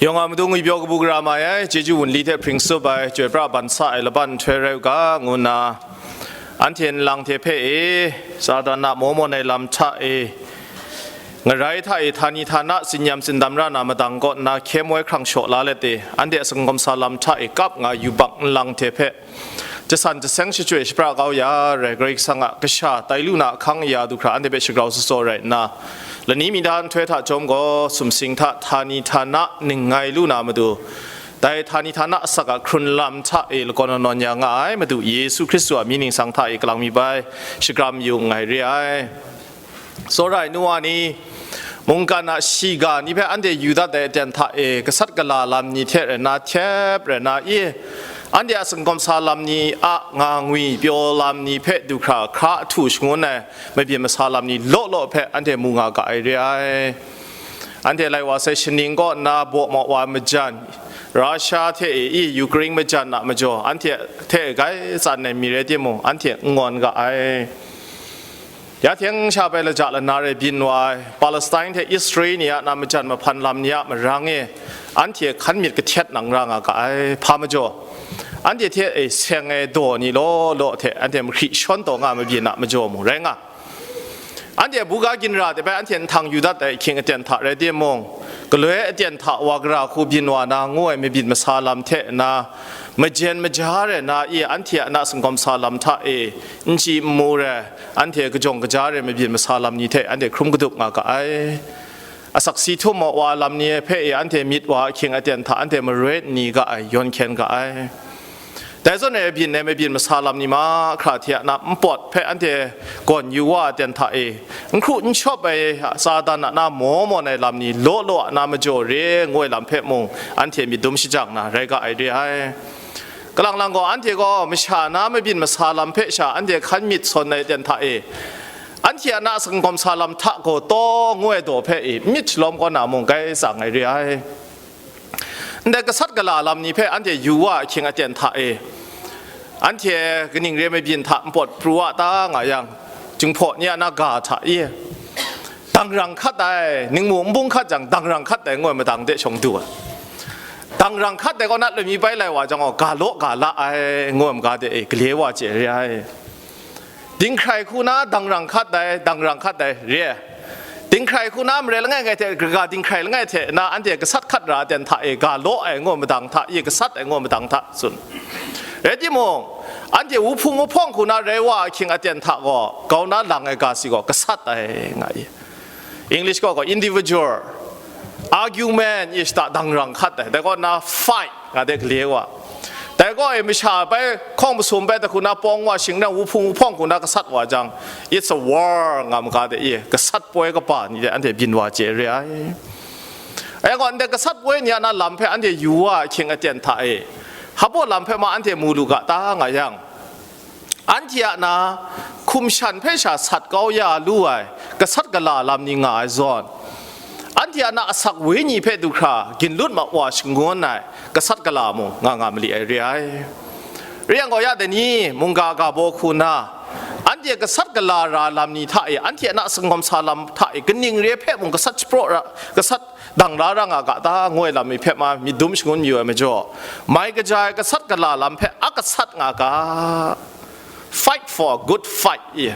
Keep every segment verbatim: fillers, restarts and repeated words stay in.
Yawng a matu ngwipyaw kabu gara mai ai, chyeju wunli hte hpring tsup ai, chyoi pra ban sa ai laban nhtoi rai u ga, ngu nna, anhte nlang hte hpe e, Satan a maw mawn ai lam hta e, ngarai hta e, htani htana, tsinyam tsindam ra na madang kaw nna, hkye moi hkrang shaw la let e, anhte a sangawm sa lam hta e, kap nga yubak nlang hte hpe, jasan jaseng shachyoi shapra kau ya rai, Karai Kasang a kasha tai lu na ahkang aya du hkra anhte hpe shagrau tsatsaw rai nna, lani mi da nhtoi hta chyawm gaw, sumsing hta, htani htana, ning ngai lu na matu, dai htani htana asak a hkrun lam hta e lakawn nawn ya nga ai Madu Yesu Hkristu a mying ningsang hta e kalang mi bai, shagram yu nngai re ai. Tsawra ai nu wa ni, mungkan a shiga ni hpe anhte yu dat ai aten hta e, gasat gala lam ni hte rai nna, hkyep rai nna, i, anhte a sangawm sa lam ni a nga ngwipyaw lam ni hpe du hkra hkra ahtu shangun ai mabyin masa lam ni law law hpe anhte mu nga ga ai re ai. Anhte lai wa sai shaning kaw nna baw maw wa majan, Russia hte e i Ukraine majan a majaw, anhte hte grai tsan ai mi rai timung, anhte n ngawn ga ai. Ya hten sha bai laja lana rai byin wa ai Palestine hte Israel ni a na majan mahpan lam ni a marang e, anhte hkan myit kahtet nang ra nga ga ai. Hpa majaw, anhte hte e seng ai daw ni law law hte anhte mahkri shawn taw nga mabyin a majaw mung rai nga. Anhte buga ginra hte bai anhte nhtang yu dat ai ahkying aten hta rai timung, galoi aten hta wa gara hku byin wa na ngu ai mabyin masa lam hte na, majen maja rai na i anhte a na sangawm sa lam hta e, n chyi n mu rai, anhte kajawng kaja rai mabyin masa lam ni hte anhte hkrum kadup nga ga ai. Asak si htum maw wa lam ni hpe e anhte myit wa ahkying aten hta anhte maroi n ni ga ai, yawn hkyen ga ai. Dai zawn e byin ai mabyin masa lam ni mahkra hte a na npawt hpe anhte gawn yu wa aten hta e, n hkru n shawp ai Satan a na maw mawn ai lam ni law law a na majaw re ngu ai lam hpe mung anhte myit dum shajang na rai ga ai re ai. Kalang lang gaw, anhte gaw masha na mabyin masa lam hpe sha anhte hkan myit sawn ai aten hta e, anhte a na sangawm sa lam hta gaw taw ngu ai daw hpe e myit shalawm kaw na mung grai tsang ai re ai. Ndai gasat gala lam ni hpe anhte yu wa ahkying aten hta e, anhte kaning re mabyin hta npawt pru wa ta nga yang, Jinghpaw ni a na ga hta e, dangrang hkat ai, ningmu nbung hkat jang, dangrang hkat ai ngu ai madang de shawng du ai. Dangrang hkat ai kaw na lami bai lai wa jang gaw, ga law ga la ai ngu ai maga de e, gale wa chye re ai. Dinghkrai hku na dangrang hkat ai, dangrang hkat ai, re ai. Dinghkrai hku na marai langai ngai hte, kaga dinghkrai langai hte na anhte gasat hkat ra aten hta e, ga law ai ngu ai madang hta e, gasat ai ngu ai madang hta tsun. Rai timung, anhte wuhpung wuhpawng hku na rai wa ahkying aten hta gaw, grau na lang ai ga si gaw gasat ai nga i. English gaw gaw individual argument i shata dangrang hkat ai, dai gaw na fight nga de gale wa. Dai gaw e masha bai hkawng masum bai dai hku na pawng wa shing na wuhpung wuhpawng hku na gasat wa jang, it's a war nga maga de i, gasat poi kaba ni de anhte byin wa chye re ai. Ai gaw, ndai gasat poi ni a na lam hpe anhte yu wa ahkying aten hta e, hpaw lam hpe ma anhte mu lu ga ta nga yang, anhte a na hkum shan hpe sha sat kau ya lu ai gasat gala lam ni nga ai zawn, anhte a na asak wenyi hpe du hkra ginlut ma wa shangun ai gasat gala mung nga nga mali ai re ai. Rai yang gaw, ya dai ni mungga ga baw hku na, anhte gasat gala ra lam ni hta e, anhte a na sangawm sa lam hta e, kaning re hpe mung gasat shapraw ra, gasat dang la ra nga ga ta, ngu ai lam mi hpe ma myit dum shangun mayu ai majaw, mai kaja ai gasat gala lam hpe a gasat nga ga, fight for a good fight i,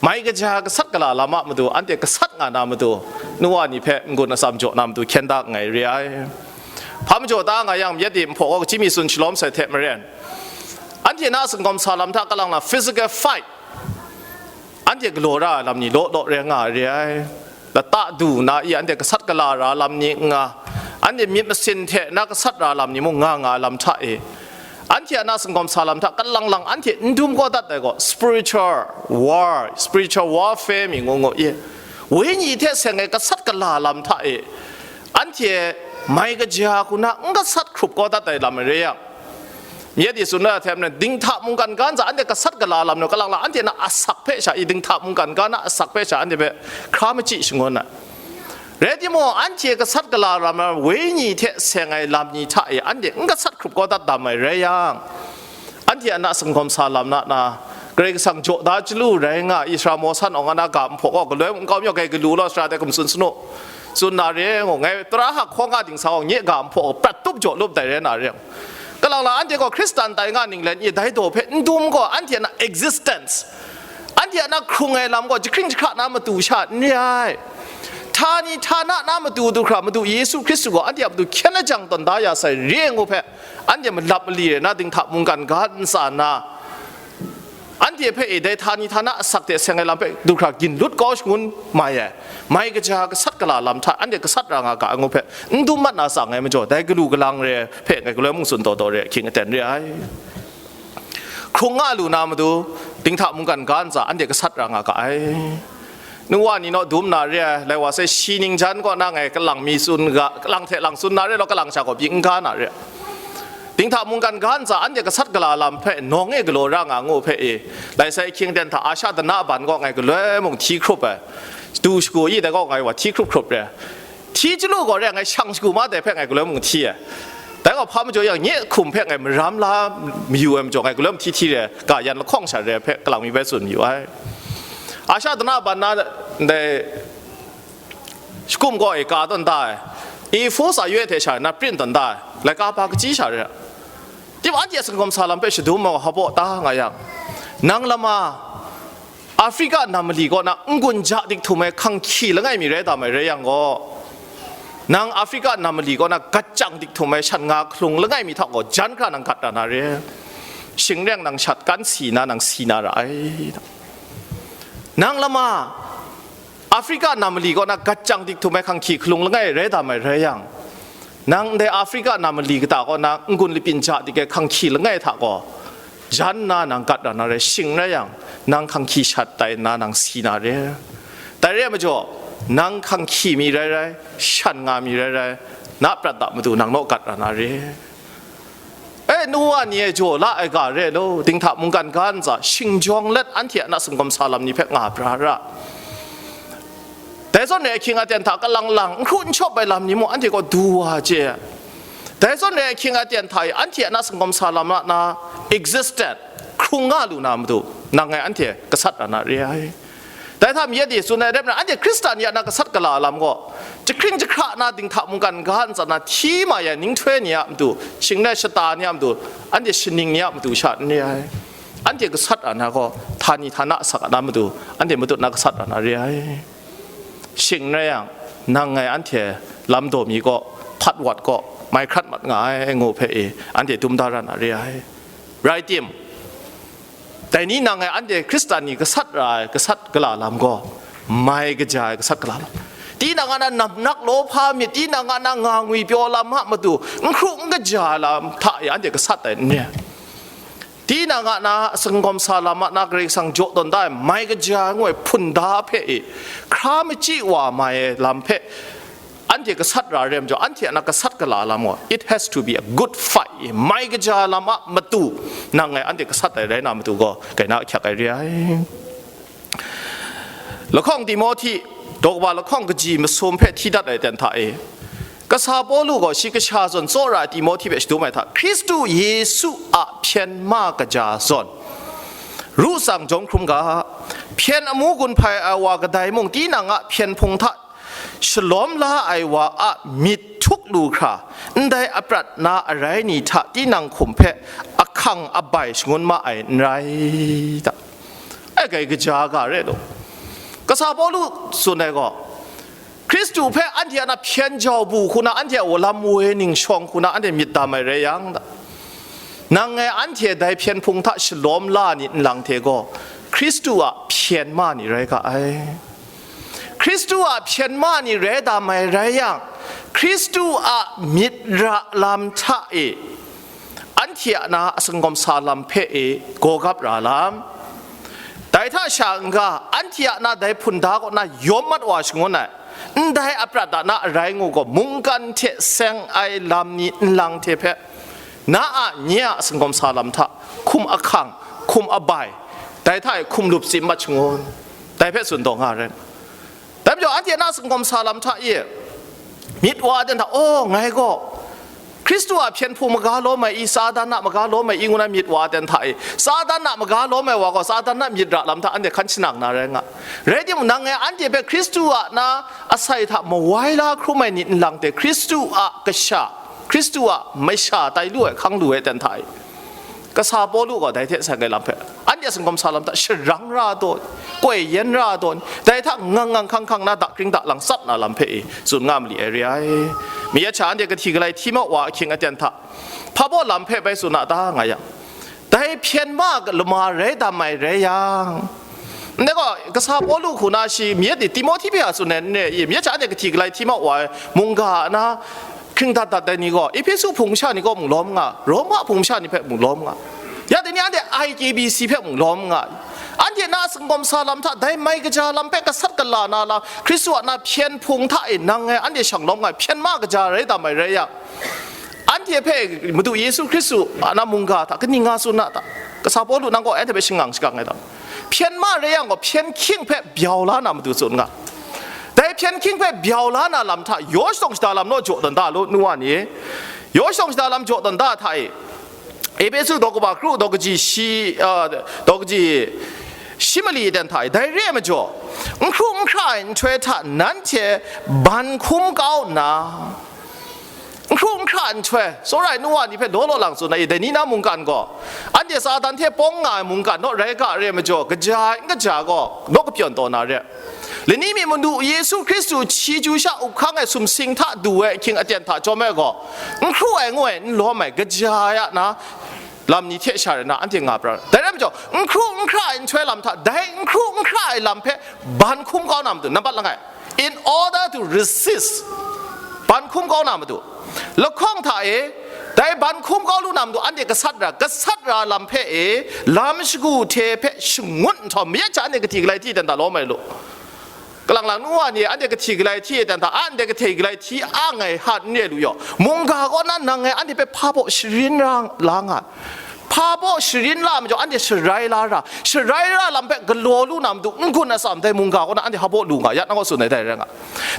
mai kaja gasat gala lam a matu anhte gasat nga na matu, nu wa ni hpe n-gun atsam jaw na matu hkyen da nngai re ai. Hpa majaw ta nga yang, myit di nhpaw gaw kachyim mi tsun shalawm sai hte maren, anhte na sangawm sa lam hta kalang na physical fight, anhte galaw ra ai lam ni law law rai nga ai re ai. Lata du na i anhte gasat gala ra lam ni n nga, anhte myit masin hte na gasat ra lam ni mung nga nga ai lam hta e, anhte a na sangawm sa lam hta kalang lang anhte n dum kau dat ai gaw, spiritual war, spiritual warfare mi ngu ngu i, wenyi hte seng ai gasat gala lam hta e, anhte mai kaja hku na n gasat hkrup kau dat ai lam re yang, myit di tsun na hte maren, dinghta mungkan ga ntsa anhte gasat gala lam nu, kalang lang anhte na asak hpe sha i, dinghta mungkan ga na asak hpe sha anhte hpe hkra machyi shangun ai. Rai timung, anhte gasat gala lam na wenyi hte seng ai lam ni hta e anhte n gasat hkrup kau dat dam ai rai yang, anhte a na sangawm sa lam na na, Karai Kasang jaw da chyalu rai nga, Israel maw san awng a na ga nhpaw gaw, galoi mung nkau mi gaw, gai galu law, sara de hkum tsun sanu. tsun na re ngu, ngai tara hak hkawng a dingsa gaw nye ga nhpaw prat tup jaw lup dai rai na re. Kalang la anhte gaw Hkristan tai nga ninglen i dai daw hpe n dum gaw, anhte a na existence, anhte a na hkrung ai lam gaw jahkring jahkra na matu sha n re ai. Htani htana na matu du hkra Madu Yesu Hkristu gaw anhte a matu hkyen lajang tawn da ya sai re ngu hpe, anhte malap mali re na dinghta mungkan ga ntsa na, anhte hpe e dai htani htana asak hte seng ai lam hpe du hkra ginlut kau shangun mai ai, mai kaja gasat gala lam hta anhte gasat ra nga ga ai ngu hpe n dum mat na tsang ai majaw, dai galu galang re hpe ngai galoi mung tsun taw taw re, ahkying aten re ai. Hkrung nga lu na matu, dinghta mungkan ga ntsa anhte gasat ra nga ga ai. Nu wa ni naw dum na re ai, lai wa sai shi ning jan kaw na ngai kalang mi tsun ga, kalang hte lang tsun na re law, kalang sha gaw byi n ga na re. Dinghta mungkan ga ntsa anhte gasat gala lam hpe nawng e galaw ra nga ngu hpe e, lai sai ahkying aten hta Asha dana ban gaw ngai galoi mung hti hkrup ai. Du shagu yi dai gaw ngai wa hti hkrup hkrup re. Hti chyalu gaw re ai, ngai shang shagu ma dai hpe ngai galoi mung hti ai. Dai gaw hpa majaw yang, nye hkum hpe ngai maram la mayu ai majaw, ngai galoi mung hti hti re, ga yan lahkawng sha re hpe kalang mi bai tsun mayu ai. Asha dana ban na ndai shakum gaw e ka tawn da ai, Efesu yoi hte sha na print tawn da ai, laika hpa kachyi sha re. Tim anhte a singkawm sa lam hpe shadum ai wa hpa baw ta nga yang, nang lama Afrika nam mali kaw na n-gun ja dik htum ai hkang hkyi langai mi rai tam ai rai yang gaw, nang Afrika nam mali kaw na gat chyang dik htum ai shan nga hkalung langai mi hta gaw jan hkra nang gat ra na re. Shing rai yang, nang shat kan si na, nang si na ra ai. Nang lama Afrika nam mali kaw na gat chyang dik htum ai hkang hkyi hkalung langai rai tam ai rai yang, nang ndai Afrika nam mali kata kaw na n-gun lapyin ja dik ai hkang hkyi langai hta gaw, jan nna nang gat ra na re, shing rai yang, nang hkang hkyi shat tai nna nang si na re. Dai re ai majaw, nang hkang hkyi mi rai rai, shan nga mi rai rai, na prat a matu nang naw gat ra na re. E, nu wa ni e jaw la ai ga re law, dinghta mungkan ga ntsa shingjawng let anhte a na singkawm sa lam ni hpe nga bra ra. Dai zawn re ai hkying aten hta kalang lang n hkru n shawp ai lam ni mung anhte gaw du wa chye. Dai zawn re ai hkying aten hta e anhte a na singkawm sa lam na existent, hkrung nga lu na matu, nang ngai anhte gasat ra na re ai. Dai hta mi yet e tsun ai rep na, anhte Hkristan ya na gasat gala lam gaw, jahkring jahkra na dinghta mungkan ga ntsa na hti mai ai ninghtoi ni a matu, shing rai shata ni a matu, anhte shaning ni a matu sha n re ai. Anhte gasat ra na gaw, htani htana asak a na matu, anhte matut na gasat ra na re ai. Shing rai yang, nang ngai anhte lam daw mi kaw, hpat wat kaw, mai hkrat mat nga ai ngu hpe e, anhte dum da ra na re ai. Rai tim, dai ni nang ngai anhte Hkristan ni gasat ra ai, gasat gala lam gaw, mai kaja ai gasat gala lam. Tinang a na namnak lawhpa myit, tinang a na nga ngwi pyaw lam a matu, n hkru n kaja ai lam hta e anhte gasat ai n re. Tinang a na singkawm sa lam a na Karai Kasang jaw tawn da ai mai kaja ai ngu ai hpunda hpe e, hkra machyi wa mai ai lam hpe anhte gasat ra re ai majaw, anhte a na gasat gala lam gaw, it has to be a good fight e, mai kaja ai lam a matu, nang ngai anhte gasat ai rai na matu gaw, kaina ahkyak ai re ai. Lahkawng Timohti, daw kaba lahkawng kaji masum hpe hti dat ai ten hta e, kasa Pawlu gaw shi kasha zawn tsawra ai Timohti hpe shadum ai hta, Hkristu Yesu a hpyen ma kaja zawn, ru tsang jawm hkrum ga, hpyen amu gun hpai ai wa kadai mung tinang a hpyen hpung hta shalawm la ai wa a myit htuk lu hkra, ndai aprat na arai ni hta tinang hkum hpe ahkang abai shangun ma ai n rai ta. Ai kai kaja ga re law, kasa Pawlu tsun ai gaw, Hkristu hpe anhte a na hpyen jau bu hku na, anhte a lam woi ning shawng hku na, anhte myit dam ai rai yang, nang ngai anhte dai hpyen hpung hta shalawm la ni nlang hte gaw, Hkristu a hpyen ma ni rai ga ai. Hkristu a hpyen ma ni rai dam ai rai yang, Hkristu a myit ra lam hta e, anhte a na a singkawm sa lam hpe e gawgap ra lam. Dai hta sha n-ga, anhte a na dai hpunda kaw na yawm mat wa shangun ai, ndai aprat a na arai ngu gaw, mungkan hte seng ai lam ni nlang hte hpe, na a nye a singkawm sa lam hta hkum ahkang, hkum abai, dai hta e hkum lup tsim mat shangun, dai hpe tsun taw nga ai rai. Dai majaw, anhte na singkawm sa lam hta e myit wa ai ten hta, aw, ngai gaw Hkristu a hpyen hpung maga lawm ai i, Satan a maga lawm ai i ngu na myit wa ten hta e. Satan a maga lawm ai wa gaw Satan a myit ra lam hta anhte hkan shanang na rai nga. Rai timung, nang e anhte hpe Hkristu a na asai hta mawai la hkrum ai ni nlang hte Hkristu a kasha, Hkristu a masha tai lu ai hkang lu ai ten hta e. Kasa Pawlu gaw dai hte sai ai lam hpe, anhte a singkawm sa lam hta sharang ra ai taw, koi yen ra ai taw, dai hta ngang ngang hkang hkang na dakring dalang tsap na lam hpe e tsun nga mali ai re ai. Mi yet sha anhte kahti galai hti mau wa ahkying aten hta, hpa baw lam hpe bai tsun a ta nga yang, dai hpyen ma lama rai dam ai rai yang, ndai gaw, kasa Pawlu hku na shi mi yet ni Timohti hpe a tsun ai n re i? Mi yet sha anhte kahti galai hti mau wa ai mungga a na hkring dat dat ai ni gaw, Ehpesu hpung masha ni kaw mung lawm nga, Roma hpung masha ni hpe mung lawm nga, ya dai ni anhte I K B C hpe mung lawm nga, anhte na singkawm sa lam hta dai mai kaja lam hpe gasat gala na lam, Hkristu a na hpyen hpung hta e nang e anhte shang lawm nga, hpyen ma kaja rai dam ai rai yang, anhte hpe Madu Yesu Hkristu a na mungga hta kaning nga tsun na ta? Kasa Pawlu nang gaw anhte hpe shangang shakang ai ta? Hpyen ma rai yang gaw, hpyen hkying hpe byau la na matu tsun nga. Dai hpyen hkying hpe byau la na lam hta, yaw shadawn shada lam naw jaw tawn da lu, nu wa ni. Yaw shadawn shada lam jaw tawn da hta e, Ehpesu daw kaba kru daw kaji shi, a, daw kaji shi mali ten hta e, dai re ai majaw, n hkru n hkra ai nhtoi hta nanhte ban hkum kau nna, n hkru n hkra nhtoi, tsawra ai nu wa ni hpe law law lang tsun ai, dai ni na mungkan gaw, anhte Satan hte pawng nga ai mungkan naw rai ga re ai majaw, kaja ai n kaja gaw, naw kapyawn taw na re ai. Lani mi Madu Yesu Hkristu chyeju sha up hkang ai sumsing hta du ai ahkying aten hta chyawm ai gaw, n hkru ai ngu ai, n lawm ai, kaja ai a na lam ni hte sha rai na anhte nga pra ai. Dai rai majaw, n hkru n hkra ai nhtoi lam hta, dai n hkru n hkra ai lam hpe ban hkum kau na matu, nampat langai, in order to resist, ban hkum kau na matu, lahkawng hta e, dai ban hkum kau lu na matu, anhte gasat ra, gasat ra lam hpe e, lam shagu hte hpe shangut nhtawm, mi yet sha anhte kahti galai hti dan da lawm ai lu. Kalang lang nu wa ni, anhte kahti galai hti dan hta, anhte kahti galai hti ang ai hta n re lu yaw, mungga kaw na nang e anhte hpe hpa baw sharin ra la nga, hpa baw sharin la majaw, anhte sharai la ra, sharai ra lam hpe galaw lu na matu, n-gun atsam dai mungga kaw na anhte hpa baw lu nga, ya nang gaw tsun ai dai rai nga.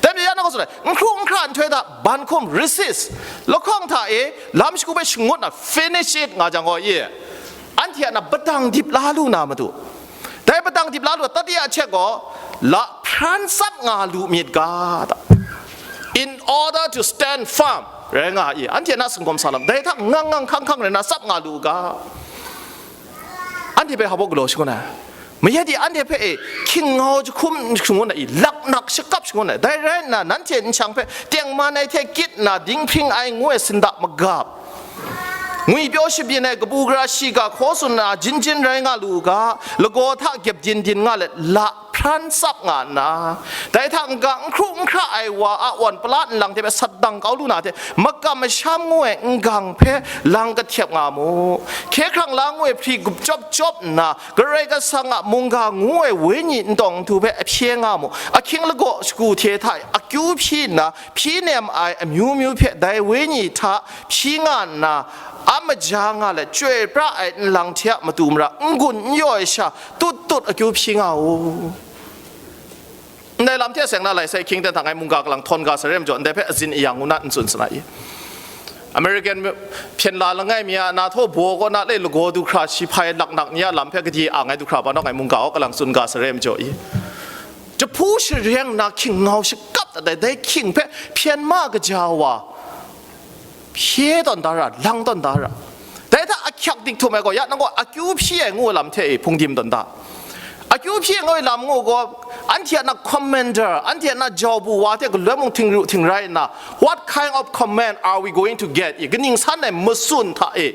Dai majaw ya nang gaw tsun ai, n hkru n hkra nhtoi hta ban hkum, resist, lahkawng hta e lam shagu hpe shangut na, finish it nga jang gaw i, anhte a na padang dip la lu na matu, dai padang dip la lu, tati a hte gaw, la hpran tsap nga lu myit ga ta? In order to stand firm, rai nga i, anhte na singkawm sa lam, dai hta ngang ngang hkang hkang rai na tsap nga lu ga? Anhte hpe hpa baw galaw shangun ai. Mayat i anhte hpe e hkying ngau jahkum shangun ai, laknak shakap shangun ai. Dai rai nna, nanhte nshang hpe tengman ai hte kyit nna dinghpring ai ngu ai sinda magap, ngwipyaw shabyin ai kabu gara shiga hkaw tsun na jin jin rai nga lu u ga, lagaw hta gyep din din nga let, la hpran tsap nga nna, dai hta n-ga n hkru n hkra ai wa a awn pala nlang hte hpe sat dang kau lu na hte, makam masham ngu ai n-gang hpe lang kahtep nga mu. Hkye hkrang la ngu ai hpri gup chyawp chyawp nna, Karai Kasang a mungga ngu ai wenyi ntawng nhtu hpe ahpye nga mu. Ahkying lagaw shagu hte hta e akyu hpyi nna, hpyi nem ai amyu myu hpe dai wenyi hta hpyi nga nna, a maja nga let, chyoi pra ai nlang hte a matu mara n-gun n-yaw ai sha tut tut akyu hpyi nga u. Ndai lam hte seng na lai sai hkying ten hta ngai mungga kalang htawn ga sa re majaw, ndai hpe azin ayang ngu na n tsun sa na i? American hpyen la langai mi a na htaw baw kaw na le lagaw du hkra shi hpai laknak ni a lam hpe gade a ngai du hkra ba naw ngai mungga kaw kalang tsun ga sa re majaw i? Jahpu shareng na hkying ngau shakap dat ai dai hkying hpe hpyen ma kaja wa hpye tawn da ra, lang tawn da ra. Dai hta ahkyak dik htum ai gaw, ya nang gaw akyu hpyi ai ngu ai lam hte e hpung dim tawn da. Akyu hpyi ai ngu ai lam ngu gaw, anhte a na commander, anhte a na jau bu wa hte galoi mung htingru htingrai nna, what kind of command are we going to get? I kaning san ai matsun hta e,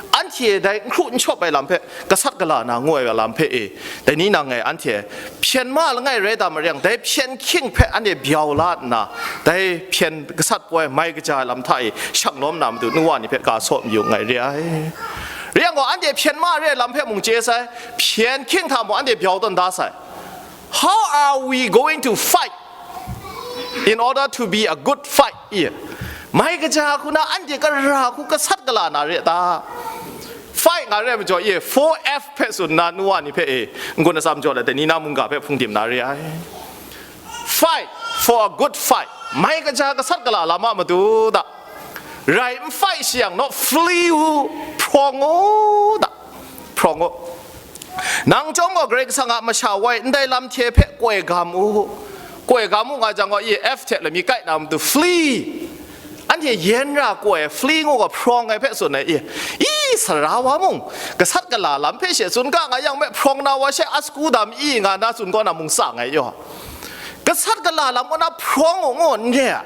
anhte dai n hkru n shawp ai lam hpe gasat gala na ngu ai lam hpe e, dai ni nang e anhte hpyen ma langai rai da marang, dai hpyen hkying hpe anhte byau la nna, dai hpyen gasat poi mai kaja ai lam hta e shang lawm na matu nu wa ni hpe ga saw mayu nngai re ai. Rai yang gaw, anhte hpyen ma re ai lam hpe mung chye sai, hpyen hkying hta mung anhte byau tawn da sai. How are we going to fight in order to be a good fight? I, mai kaja hku na anhte kara hku gasat gala na re ta? Fight nga re ai majaw, i, four F hpe tsun na nu wa ni hpe e, n-gun atsam jaw let, dai ni na mungga hpe hpung dim na re ai. Fight for a good fight. Mai kaja gasat gala lam a matu da. rai n fight shi yang naw, flee u, hprawng u da, hprawng u. Nang chyawm gaw Karai Kasang a masha woi ndai lam hte hpe koi gam u, koi gam u nga jang gaw, i F hte lami kai na matu, flee. Anhte yen ra koi, flee ngu gaw hprawng ai hpe tsun ai, i, i, sara wa mung, gasat gala lam hpe she tsun ga nga yang me, hprawng na wa she a sagu dam i nga na tsun kaw na mung tsang ai yaw. Gasat gala lam kaw na hprawng u ngu n re a.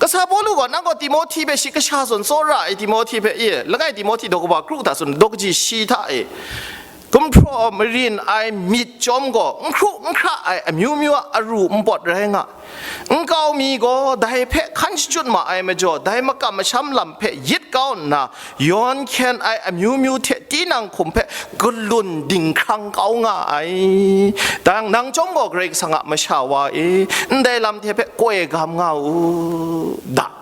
Kasa Pawlu gaw, nang gaw Timohti hpe shi kasha zawn tsawra ai Timohti hpe, e, langai Timohti daw kaba kru hta tsun, daw kaji shi hta e, gumhpraw marin ai myit chyawm gaw, n hkru n hkra ai amyu myu a aru npawt rai nga, nkau mi gaw dai hpe hkan shachyut ma ai majaw, dai makam masham lam hpe yit kau nna, yawn hkyen ai amyu myu hte tinang hkum hpe galun dinghkrang kau nga ai. Dang nang chyawm gaw, Karai Kasang a masha wa e, ndai lam hte hpe koi gam nga u da.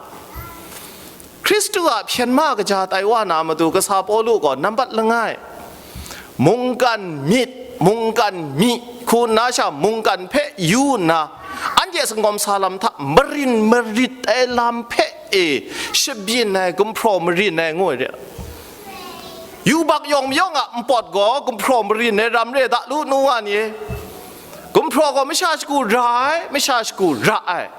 Hkristu a hpyen ma kaja tai wa na matu, kasa Pawlu gaw nambat langai, mungkan myit, mungkan mi, hku nna sha mungkan hpe yu nna, anhte a singkawm sa lam hta marin marit ai lam hpe e shabyin ai, gumhpraw marin ai ngu ai re. Yubak yawng mayawng a npawt gaw gumhpraw marin ai ram re da lu, nu wa ni. Gumhpraw gaw masha shagu ra ai, masha shagu ra ai.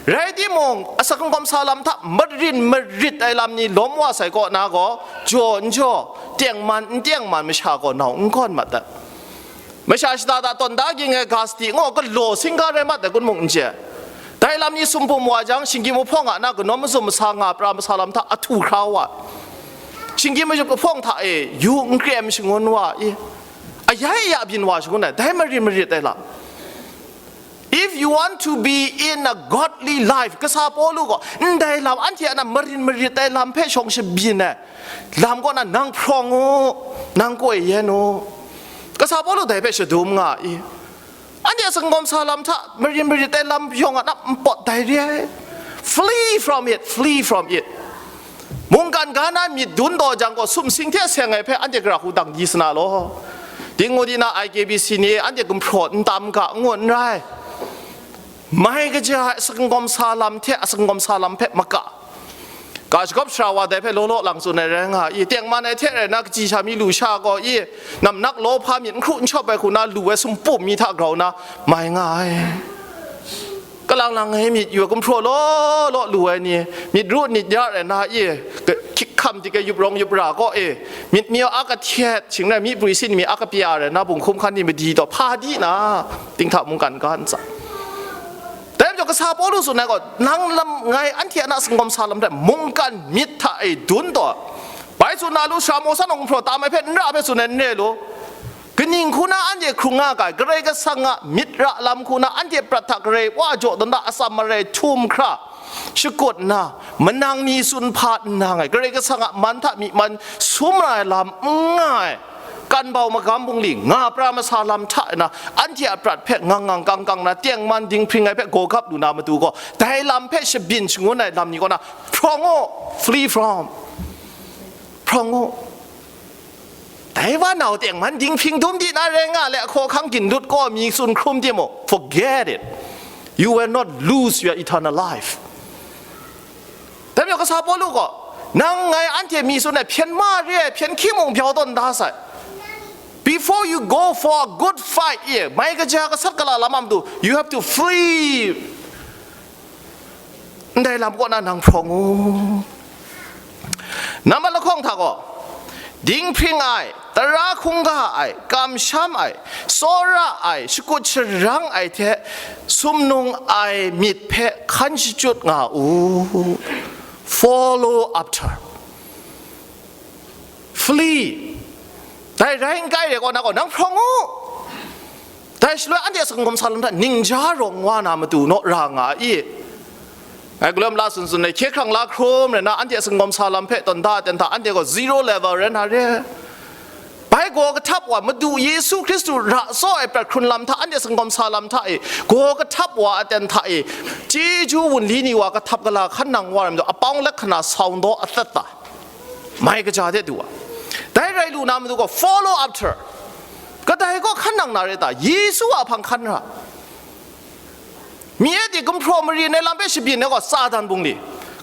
Rai timung, a singkawm sa lam hta marin marit ai lam ni lawm wa sai kaw na gaw, jaw n jaw, tengman n tengman masha gaw nau n gawn mat dat. Masha shada da tawn da ging ai ga sadi ngu, galaw singa rai mat ai kun mung n chye. Dai lam ni sumpum wa jang, shinggyim mahpawng a na kanawn mazum masa nga pra masa lam hta ahtu hkra wa. Shinggyim mahpawng hta e yu n krem shangun wa i, ayai aya byin wa shangun ai, dai marin marit ai lam. If you want to be in a godly life, kasa Pawlu gaw ndai lam, anhte a na marin marit ai lam hpe shawng shabyin ai lam kaw na, nang hprawng u, nang koi yen u. Kasa Pawlu dai hpe shadum nga i. Anhte a singkawm sa lam hta marin marit ai lam yawng a na npawt dai re ai. Flee from it, flee from it. Mungkan ga na myit dun taw jang gaw, sumsing hte seng ai hpe anhte gara hku dang di sa na law. Ding ngu di na, I K B C ni anhte gumhpraw n tam ga, n ngu n rai. Mai kaja ai singkawm sa lam hte a singkawm sa lam hpe maka, ga shagawp sara wa dai hpe law law lang tsun ai rai nga i, tengman ai hte rai na, kaji sha mi lu sha gaw i, namnak law hpa myit n hkru n shawp ai hku na lu ai sumpum mi hta grau na mai nga ai. Kalang lang ai myit yu ai, gumhpraw law law lu ai ni, myit ru nit ya rai na i, hkyik hkam dik ai yup rawng yup ra kaw e, myit mi a kahtet, shing rai mi prwi sin mi a kapya rai na, bunghkum hkan ni madi taw hpa di na, dinghta mungkan ga ntsa. Dai majaw kasa Pawlu tsun ai gaw, nang lam ngai anhte a na singkawm sa lam hte mungkan myit hta e dun taw, bai tsun na lu, sara maw san awng gumhpraw tam ai hpe n ra hpe tsun ai n re lu. Kaning hku na anhte hkrung nga ga ai, Karai Kasang a myit ra lam hku na anhte prat hta Karai Wa jaw dan da, atsam marai htum hkra shakut nna, manang ni tsun hpa nna ngai, Karai Kasang a man hta myi man sum ra ai lam n nga ai, kan bau magam bungli nga pra masa lam hta na, anhte a prat hpe ngang ngang kang kang na, tengman dinghpring ai hpe gawgap lu na matu gaw, dai lam hpe shabyin shangun ai lam ni kaw na, hprawng u, flee from, hprawng u. Dai wa nau tengman dinghpring dum di na rai nga le, ahkaw ahkang gin lut kaw mi tsun hkrum timung, forget it. You will not lose your eternal life. Dai majaw kasa Pawlu gaw, nang ngai anhte mi tsun ai hpyen ma re ai hpyen hkying mung byaw tawn da sai. Before you go for a good fight, e, mai kaja gasat gala lam a matu, you have to flee. Ndai lam kaw na nang hprawng u. Nambat lahkawng hta gaw, dinghpring ai, tara hkungga ai, kamsham ai, tsawra ai, shakut sharang ai hte sumnung ai myit hpe hkan shachyut nga u. Follow after. Flee. Dai rai n kai re kaw na gaw, nang hprawng u. Dai shaloi anhte a singkawm sa lam hta ningja rawng wa na matu naw ra nga i. Ngai galawm la tsun tsun ai, hkye hkrang la hkrum rai na, anhte a singkawm sa lam hpe tawn da ten hta, anhte gaw zero level rai na re. Bai gaw kahtap wa, Madu Yesu Hkristu ra tsaw ai prat hkrun lam hta, anhte a singkawm sa lam hta e, gaw kahtap wa aten hta e, chyeju wunli ni wa kahtap gala hkan nang wa rai majaw, apawng lek hkana saung daw atat ta. Mai kaja de du wa. Dai rai lu na matu gaw, follow after. Kadai kaw hkan nang na re ta? Yesu a hpang hkan ra. Mi e di gumhpraw marin ai lam hpe shabyin ai gaw, Satan bungli.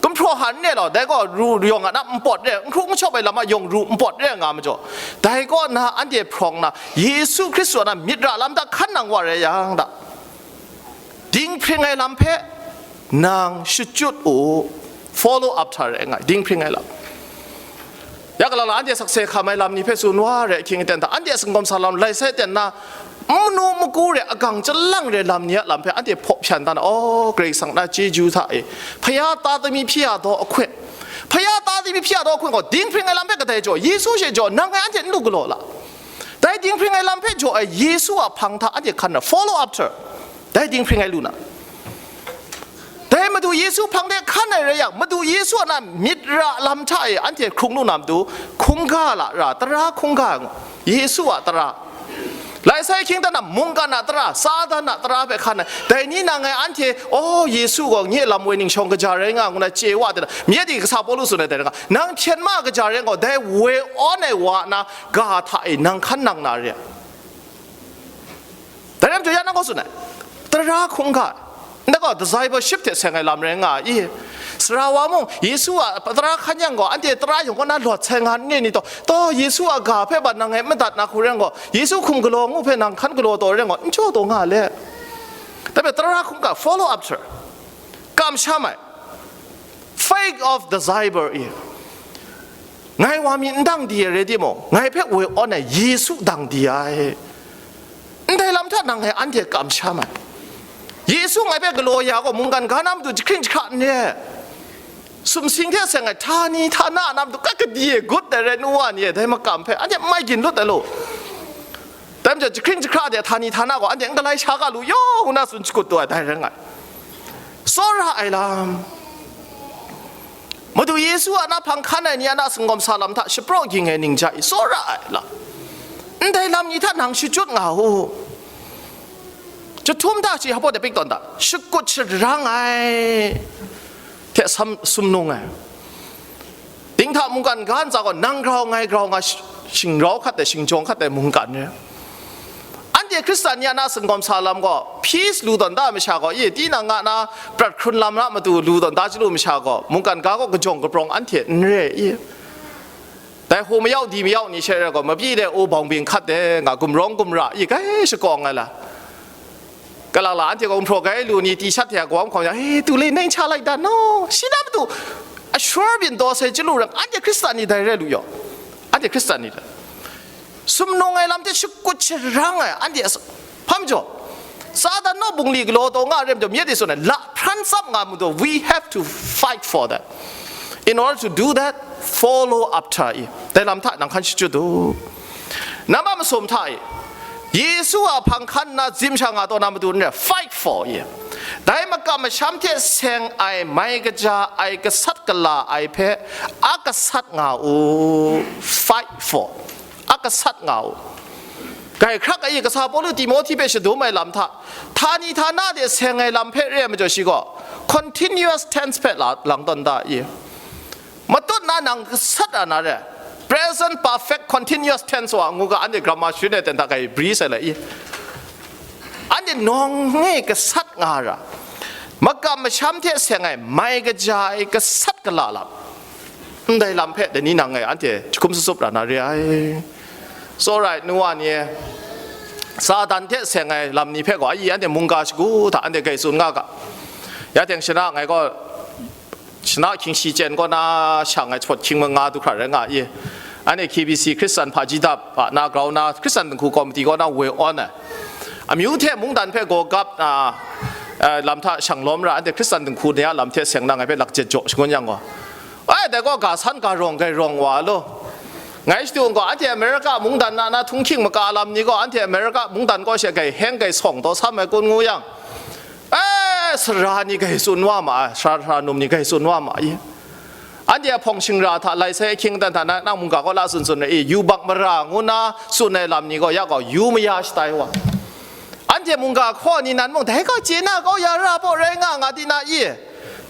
N hpraw han ne law, dai gaw ru yawng a na npawt re, n hkru n shawp ai lam a yawng ru npawt re nga majaw, dai kaw na anhte hprawng na, Yesu Hkristu a na myit ra lam hta hkan nang wa rai yang da, dinghpring ai lam hpe nang shachyut u, follow up hta rai nga, dinghpring ai lam. Ya galang la, anhte sakse hkam ai lam ni hpe tsun wa re, ahkying aten hta, anhte a singkawm sa lam lai sai ten na, manu magu re, agang chyalang re lam ni a lam hpe anhte hpaw hpyan dan, aw, Karai Kasang na chyeju hta e, hpaya ta tami hpyi a daw ahkun, hpaya ta tami hpyi a daw ahkun gaw, dinghpring ai lam hpe kadai jaw, Yesu she jaw, nang ngai anhte n lu galaw la. Dai dinghpring ai lam hpe jaw ai Yesu a hpang hta anhte hkan na, follow up hta, dai dinghpring ai lu na. Dai Madu Yesu hpang de hkan ai rai yang, Madu Yesu a na myit ra lam hta e anhte hkrung lu na matu, hkungga la ra, tara hkungga ai ngaw, Yesu a tara. Lai sai hkying dan na mungkan a tara, Satan a tara hpe hkan ai. Dai ni nang ngai anhte, aw, Yesu gaw nye lam woi ning shawng kaja rai nga, ngu na chye wa de na, myit di kasa Pawlu tsun ai dai rai nga, nang hpyen ma kaja rai ngaw, dai woi awn ai wa a na ga hta e nang hkan nang na re. Dai rai majaw, ya nang kaw tsun ai, tara hkungga, ndai gaw discipleship hte seng ai lam rai nga i? Sara wa mung, Yesu a tara hkan yang gaw, anhte tara yawng kaw na lawt sai nga n re ni taw? Taw, Yesu a ga hpe ban nang ngai madat na hku rai gaw, Yesu hkum galaw ngu hpe nang hkan galaw taw rai gaw, n jaw taw nga le. Dai hpe tara hkungga, follow up hta, kamsham ai, faith of disciple i. Ngai wa mi n dang di ai rai timung, ngai hpe woi awn ai Yesu dang di ai. Ndai lam hta nang ngai anhte kamsham ai. Yesu ngai hpe galaw ya gaw, mungkan ga na matu jahkring jahkra n re. Sumsing hte seng ai htani htana na matu kat kadi e gut ai rai, nu wa ni e, dai makam hpe anhte n mai gin lut ai law. Dai majaw, jahkring jahkra de htani htana gaw anhte n galai sha ga lu yaw, ngu na tsun shakut taw ai, dai rai nga ai. Tsawra ai lam. Madu Yesu a na hpang hkan ai ni a na singkawm sa lam hta shapraw ging ai ning ja i, tsawra ai lam. Ndai lam ni hta nang shachyut nga u. Jahtum hta shi hpaw de pik tawn da, shakut sharang ai hte sam, sumnung ai. Dinghta mungkan ga ntsa gaw, nang grau ngai grau nga, sh-, shingrau hkat ai, shingjawng hkat ai mungkan re. Anhte Hkristan ni a na singkawm sa lam gaw, peace lu tawn da masha gaw, i, tinang a na prat hkrun lam na matu lu tawn da chyalu masha gaw, mungkan ga gaw kajawng kaprawng anhte n re i? Dai hku mayau di mayau ni she rai gaw, mapyi de u bawng bing hkat de nga, gumrawng gumra i, grai shakawng ai la. Kalang la, anhte gaw gumhpraw gai lu ni, ti shat hte a kawam hkawm yang, "E, tu le, nai n sha lai dan naw?" Shi na matu, a sure byin daw sai chyalu rai, anhte Hkristan ni dai rai lu yaw. Anhte Hkristan ni dai. Sumnung ai lam hte shakut sharang ai, anhte as-, hpa majaw, Satan naw bungli galaw taw nga ai rai majaw, myit e tsun ai, lahpran tsap nga ai majaw, we have to fight for that. In order to do that, follow up hta i, dai lam hta nang hkan shachyut u. Nambat masum hta i, Yesu a hpang hkan nna zim sha nga taw na matu n re, fight for i. Dai makam masham hte seng ai, mai kaja ai, gasat gala ai hpe a gasat nga u, fight for. A gasat nga u. Grai hkrak ai, kasa Pawlu Timohti hpe shadum ai lam hta, htani htana de seng ai lam hpe re ai majaw, shi gaw continuous tense hpe la, lang tawn da i? Matut na nang gasat a na re, present perfect continuous tense wa ngu ga, anhte grammar sharin ai ten hta grai bri sai lai i? Anhte nawng e gasat nga ra, makam masham hte seng ai, mai kaja ai, gasat gala lam, ndai lam hpe dai ni nang e anhte jahkum sutsup ra na re ai. It's alright, nu wa ni e, Satan hte seng ai lam ni hpe gaw, ai, anhte mungga shagu hta anhte grai tsun nga ga. Ya teng shana ngai gaw, shana hkying shi chyen kaw na shang ai, jahpawt hkying manga du hkra rai nga i. Anhte K B C Hkristan hpaji dap a na grau na, Hkristan dinghku komiti kaw na woi awn ai, amyu hte mungdan hpe gaw gap na, eh, lam hta shang lawm ra, anhte Hkristan dinghku ni a lam hte seng na ngai hpe lakjet jaw shangun yang gaw, ai, dai gaw ga san ga rawng grai rawng wa law. Ngai shadu gaw, anhte America mungdan na, na htunghking maka lam ni gaw, anhte America mungdan kaw she grai heng grai sawng taw sam ai kun ngu yang, e, sara ni grai tsun wa ma ai, sara, sara num ni grai tsun wa ma i? Anhte a hpawng shingra hta, lai sai ahkying aten hta, na, nang mungga kaw la tsun tsun ai i, yubak mara ngu na tsun ai lam ni gaw, ya gaw, yu maya shatai wa. Anhte mungga hkaw ni nan mung, dai gaw chye na kau ya ra baw rai nga nga di na i?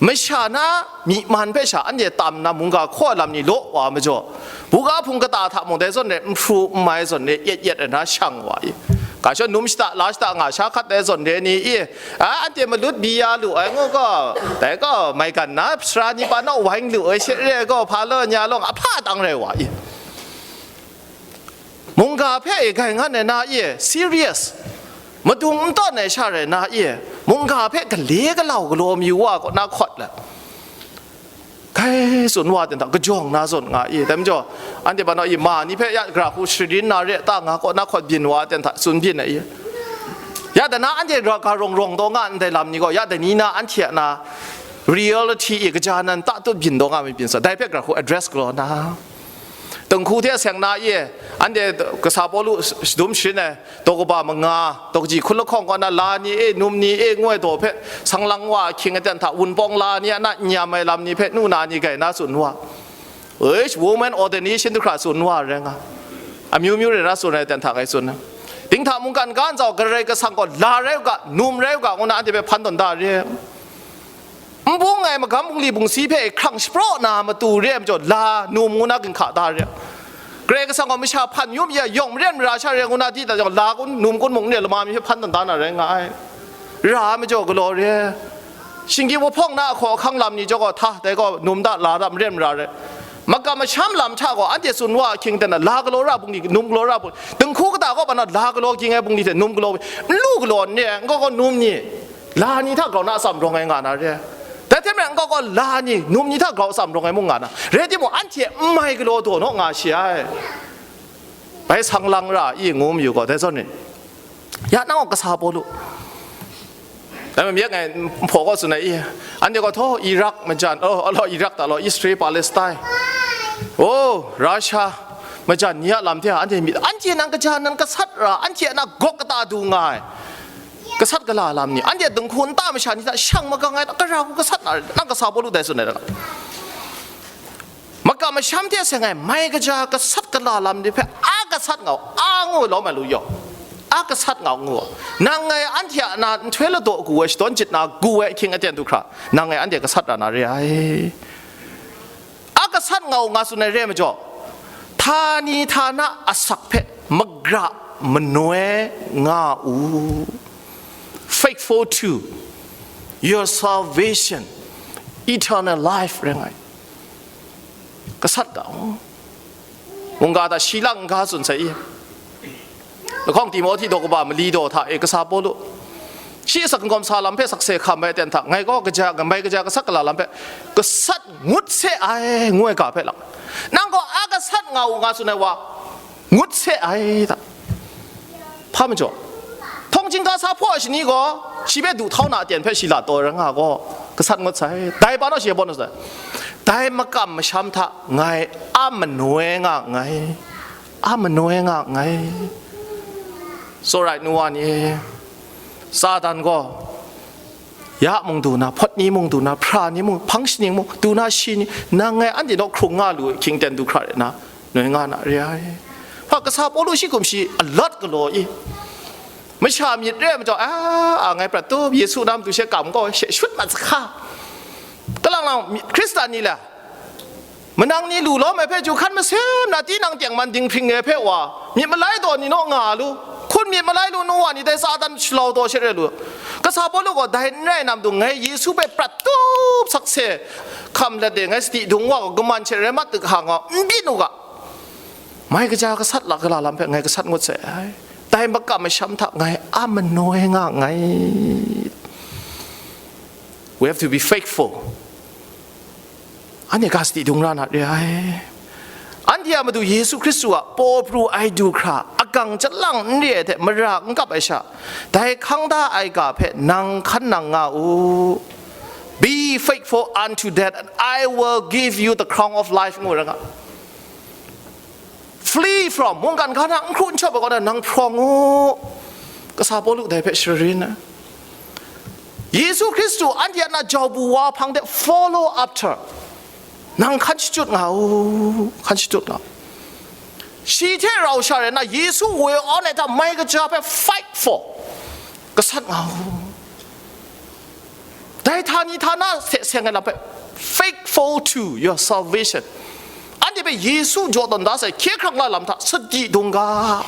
Masha na myi man hpe sha anhte tam nna mungga hkaw lam ni law wa majaw, buga hpung kata hta mung dai zawn re, n hpru n mai zawn re, yet yet ai na shang wa i? K Asha num shata la shata nga sha hkat ai zawn re ni i, a, anhte malut bi ya lu ai ngu gaw, dai gaw maigan na sara ni pa naw wang lu ai she re gaw, hpa law nya lawng ahpa tang rai wa i. Mungga hpe e gai ngan ai na i, serious, madung n tawn ai sha rai na i, mungga hpe gale galau galaw mayu wa kaw na hkawt let, gai tsun wa ten hta kajawng na zawn nga i, dai majaw, anhte pa naw i ma ni hpe ya gara hku sharin na re ta nga kaw na hkawt byin wa ten hta tsun byin ai i. Ya dai na anhte ra ga rawng rawng taw nga ndai lam ni gaw, ya dai ni na anhte a na reality i kaja nan ta tut byin taw nga myit byin sa, dai hpe gara hku address galaw na. Dinghku hte seng na i, anhte kasa Pawlu shadum sharin ai, daw kaba manga, daw kaji hkun lahkawng kaw na la ni e, num ni e, ngu ai daw hpe, sang lang wa ahkying aten hta, wunpawng la ni a na n yam ai lam ni hpe, nu na ni gai na tsun wa. Eish, woman ordination du hkra tsun wa rai nga. Amyu myu rai na tsun ai aten hta ngai tsun. Dinghta mungkan ga nzau, Karai Kasang gaw la rai u ga, num rai u ga, ngu na anhte hpe hpan tawn da re. Nbung ai magam bungli bungsi hpe hkrang shapraw na matu re ai majaw, la num ngu na ginhka da re. Karai Kasang gaw masha hpan yum ya yawng maren mara sha re ngu na di ta jang, la kun, num kun mung re lama mi hpe hpan dan da na rai nga ai. Ra ai majaw galaw re. Shinggyim wahpawng na ahkaw ahkang lam ni jaw gaw hta, dai gaw num da, la da, maren mara re. Makam masham lam hta gaw anhte tsun wa ahkying ten na, la galaw ra bungli, num galaw ra bungli, dinghku kata gaw pa na la galaw ging ai bungli hte num galaw, nlu galaw n re ai, n gaw gaw num ni, la ni hta grau na atsam rawng ai nga na re. Dai hte maren n gaw gaw la ni, num ni hta grau atsam rawng ai mung nga na. Rai timung, anhte n mai galaw daw naw nga shi ai. Bai sang lang ra i ngu mayu gaw, dai zawn ni. Ya nang gaw kasa Pawlu. Dai ma myit ngai, nhpaw gaw tsun ai i. Anhte gaw htaw, Iraq majan, oh, alo, Iraq ta law, Israel, Palestine. Oh, Russia majan ni a lam hte anhte myit, anhte nang kaja nan gasat ra, anhte a na gawk kata du nga ai. Gasat gala lam ni, anhte dinghku nta masha ni hta shang magang ai, gara hku gasat na, nang kasa Pawlu dai tsun ai ra. Makam masham hte seng ai mai kaja gasat gala lam ni hpe a gasat nga u, a ngu lawm ai lu yaw, a gasat nga u ngu. Nang ngai anhte a na nhtoi ladaw gu ai, shadawn jit na gu ai ahkying aten du hkra, nang ngai anhte gasat ra na re ai. A gasat nga u nga tsun ai re ai majaw, htani htana asak hpe magra manoi nga u. Faithful to your salvation, eternal life rai nga ai. Gasat ga u. Mungga hta shi lang n ga tsun sai i. Lahkawng Timohti daw kaba mali daw hta e kasa Pawlu, shi asak n-gawm sa lam hpe sakse hkam ai aten hta, ngai gaw kaja, ngai mai kaja gasat gala lam hpe gasat ngut se ai, ngu ai ga hpe lang, nang gaw a gasat nga u nga tsun ai wa, ngut se ai ta. Hpa majaw, htawng chyingga sa hpaw ai shani gaw, shi hpe du htau na aten hpe shi la taw ai rai nga gaw, gasat ngut sai. Dai pa naw shi hpaw na sai. Dai makam masham hta ngai a manoi nga nngai. A manoi nga nngai. Tsawra ai nu wa ni e, Satan gaw, ya mung du na, hpawt ni mung du na, hpra ni mung, hpang shaning mung du na, shi ni, nang ngai anhte naw hkrung nga lu ai hkying ten du hkra rai na, noi nga na re ai. Hpa kasa Pawlu shi hkum shi alawt galaw i. Masha myit re ai majaw, a, a ngai prat tup, Yesu na matu she kam gaw, she shut mat sahka. Kalang lang, Hkristan ni la, manang ni lu lawm ai hpe, ju hkan masem na, tinang tengman dinghpring ai hpe wa, myit malai taw ni naw nga lu, hkun myit malai lu nu wa ni dai Satan shalau taw she re lu. Kasa Pawlu gaw dai n rai na matu, ngai Yesu hpe prat tup sakse hkam let de, ngai sadi dung wa gaw, kaman she rai mat hka nga, n byin u ga. Mai kaja gasat la gala lam hpe ngai gasat ngut sai ai. Dai makam masham hta ngai a manoi nga nngai. We have to be faithful. Anhte ga sadi dung ra na re ai. Anhte a Madu Yesu Hkristu a paw pru ai du hkra, agang chyalang n re ai hte mara n kap ai sha, dai hkang da ai ga hpe nang hkan nang nga u. Be faithful unto death, and I will give you the crown of life, ngu ra nga. Flee from, mungkan ga na n hkru n shawp ai kaw na nang hprawng u. Kasa Pawlu dai hpe sharin ai. Yesu Hkristu anhte a na jau bu wa hpang de follow after. Nang hkan shachyut nga u, hkan shachyut nga u. Shi hte rau sha rai na, Yesu woi awn ai hta mai kaja hpe fight for. Gasat nga u. Dai htani htana hte seng ai lam hpe, faithful to your salvation. Anhte hpe Yesu jaw tawn da sai, hkye hkrang la lam hta sadi dung ga,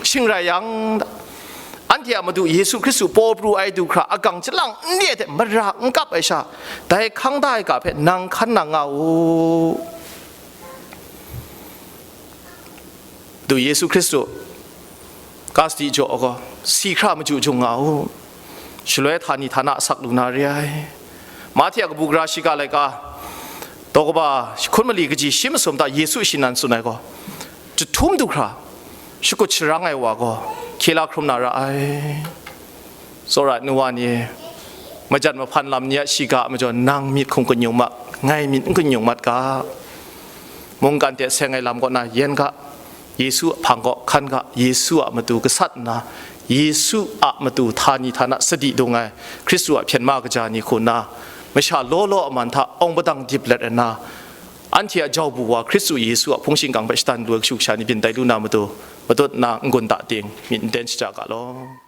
shing rai yang, Anhte a Madu Yesu Hkristu paw pru ai du hkra agang chyalang n re ai hte mara n kap ai sha, dai hkang da ai ga hpe nang hkan nang nga u. Madu Yesu Hkristu ka sadi jaw ai gaw, si hkra maju jung nga u. Shaloi htani htana asak lu na re ai. Mahte a kabu gara shiga laika, daw kaba jahkun mali kaji shi masum hta Yesu shi nan tsun ai gaw, jahtum du hkra shakut sharang ai wa gaw hkye la hkrum na ra ai. Tsawra ai nu wa ni, majan mahpan lam ni a shiga a majaw nang myit hkum kanyung mat, ngai myit n kanyung mat ga. Mungkan hte seng ai lam kaw na yen ga, Yesu a hpang kaw hkan ga, Yesu a matu gasat nna, Yesu a matu htani htana sadi dung ai Hkristu a hpyen ma kaja ni hku nna, masha law law a man hta awng padang dip let nna, anhte a jau bu wa Hkristu Yesu a hpung shingkang hpe shatan lu ai kashu kasha ni byin tai lu na matu, matut nna n-gun da ting myit n ten shaja ga law.